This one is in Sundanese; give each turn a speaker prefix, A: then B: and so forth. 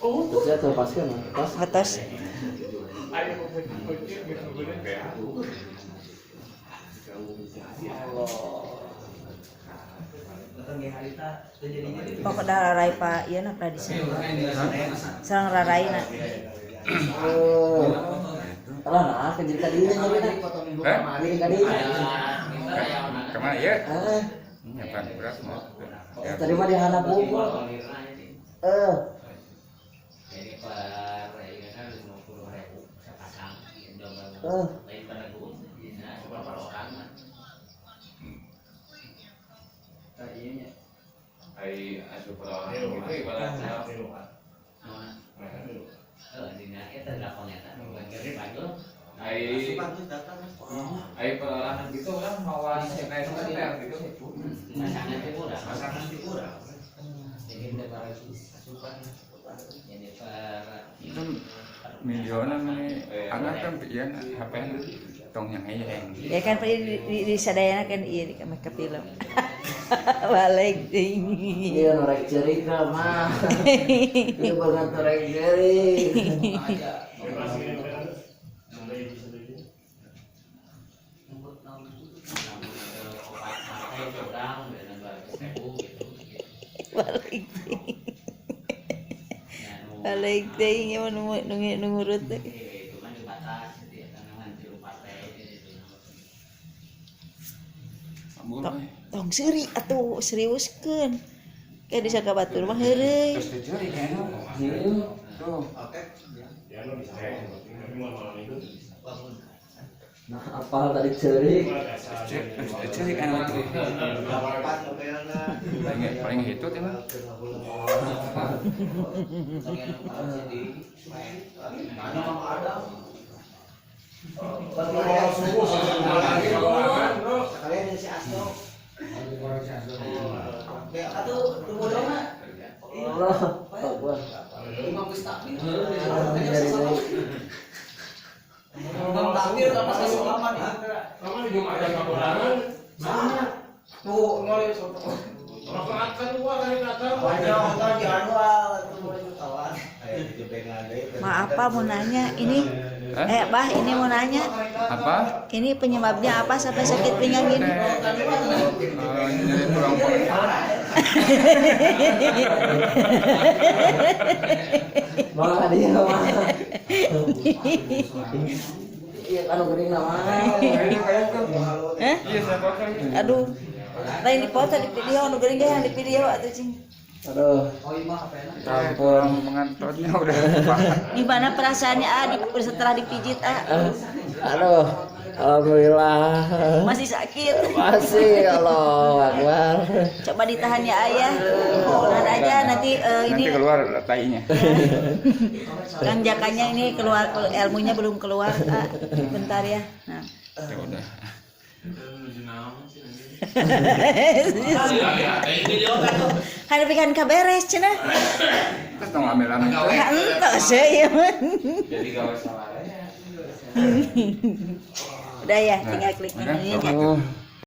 A: Terus ya terlepaskan pas.
B: Atas. Pokoknya rarai pak, iya na tradisi. Sarang rarai na.
A: Oh. Alah nah, kan jadi kadinya nyari na.
C: Hah?
A: Jadi kadinya.
C: Kemana ya?
A: Ah,
C: Nyapan beras mau.
A: tadi mah diharap bungkul. Eh,
D: Jadi per ini kan 50.000 sepasang gitu.
A: Eh.
D: Lain pada gua, nah, per orang mah.
E: Ai asup orang gitu ibaratnya.
D: Heeh, dina eta delapan eta nu gede panjul.
E: Ai ai perorangan gitu orang mau naik hotel gitu.
D: Pasangan teh urang.
E: Pasangan di urang.
D: Jadi asupan. Jadi per
C: Itu milionan nih. Anak kan iya HP tong yang heyeng.
B: Ya kan di sadayana kan iya di kamar ke film. Balik ding.
A: Iya norek ceurik mah. Iya banget norek ceurik.
D: Opat partai urang dan 200.000 gitu.
B: Balik ding. Balik ding ya nu nu nu ngurut teh.
D: Itu kan dibatas gitu ya, tanaman tilu partai gitu.
C: Ambul.
B: Tong, tong seuri atuh seriuskeun. Kayak disangka batur mah heureuy.
C: Terus dicuri kayaknya. Tuh.
A: Nah, apal tadi ceurik.
C: Terus dicuri kayaknya tuh. Paling paling itu mah.
A: Allah, Akbar. Nyari deui.
B: Ma apa mau nanya ini? Eh, Bah, ini mau nanya.
C: Apa?
B: Ini penyebabnya apa sampai sakit pinggang gini?
C: Nyeri tulang punggung.
A: Mah dia mah. Iya kan geuning mah.
B: Hah?
C: Iya, saya foto.
B: Aduh. Lain dipoto di video nu geuning ge yang di video atuh cing.
A: Aduh.
C: Ampun, mengantotnya udah.
B: Gimana perasaannya ah setelah dipijit ah?
A: Aduh. Alhamdulillah.
B: Masih sakit.
A: Masih Allah Akbar.
B: Coba ditahan ya ayah. Tahan aja nanti ini
C: Nanti keluar tainya.
B: Kang Jakanya ini keluar ilmunya belum keluar ah. Bentar ya. Nah.
C: Ya udah.
B: Kan pikan kaberes cenah.
C: Terus dong ambil-ambil.
B: Entos ya ieu mah.
E: Jadi gawe salah ya.
B: Udah ya, tinggal klik
C: Udah,
B: ini.
C: coba.
A: Oh.